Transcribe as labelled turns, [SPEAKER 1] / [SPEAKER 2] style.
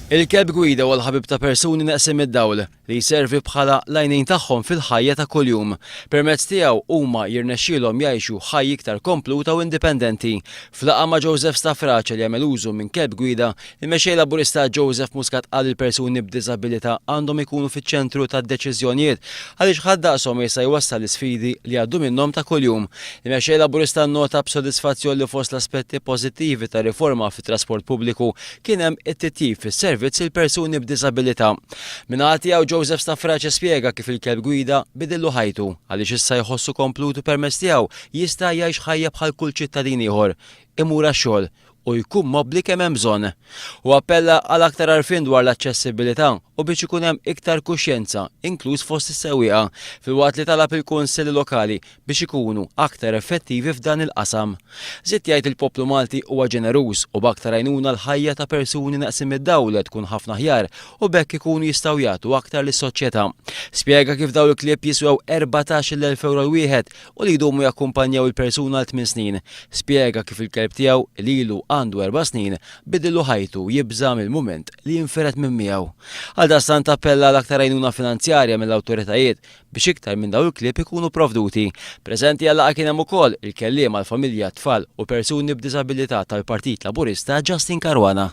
[SPEAKER 1] Il-kelb gwida huwa l-ħabib ta' persuni neqsin mid-dawl, li jservi bħala l-għajnejn tagħhom fil-ħajja ta' kuljum. Permezz tiegħu huma jirnexxielhom jgħixu ħajja iktar kompluta u indipendenti. F'laqgħa ma' Joseph Stafrace li jagħmel użu minn kelb gwida, il-Mexxej Laburista Joseph Muscat qal li l-persuni b'diżabilità għandhom ikunu fiċ-ċentru tad-deċiżjonijiet għaliex ħadd daqshom ma jista' jwassal l-isfidi li jgħaddu minnhom ta' kuljum. Il-Mexxej Laburista nnota b'sodisfazzjon li fost l-aspetti pożittivi tar-riforma fit-trasport pubbliku kien hemm it-titjib fis-servizz lil persuni b'diżabilità. Min-naħa tiegħu Joseph Stafrace spjega kif il-kelb gwida bidillu ħajtu għaliex issa jħossu komplut u permezz tiegħu jista' jgħix ħajja bħal kull ċittadin ieħor, imur għax-xogħol u jkun mobbli kemm hemm bżonn. Hu appella għal aktar għarfien dwar l-aċċessibilità u biex ikun hemm iktar kuxjenza, inkluż fost is-sewwieqa, filwaqt li talab il-kunsilli lokali biex ikunu aktar effettivi f'dan il-qasam. Żied jgħid li l-poplu Malti huwa ġeneruż u b'aktar għajnuna l-ħajja ta' persuni neqsin mid-dawl tkun ħafna aħjar u b'hekk ikunu jistgħu jagħtu aktar lis-soċjetà. Spjega kif dawn il-klieb jiswew 14,000 ewro l-wieħed u li jdumu jakkumpanjaw il-persuna għal tmien snin. Spjega kif il-kelb tiegħu, li ilu għandu erba' snin, bidillu ħajtu u jibża' mill-mument li jinfired minn miegħu. Għaldaqstant appella għal aktar għajnuna finanzjarja mill-awtoritajiet biex iktar minn dawn il-klieb ikunu provduti. Preżenti għal-laqgħa kien hemm ukoll il-kelliem għall-familja, tfal u persuni b'diżabilità tal-Partit Laburista Justin Caruana.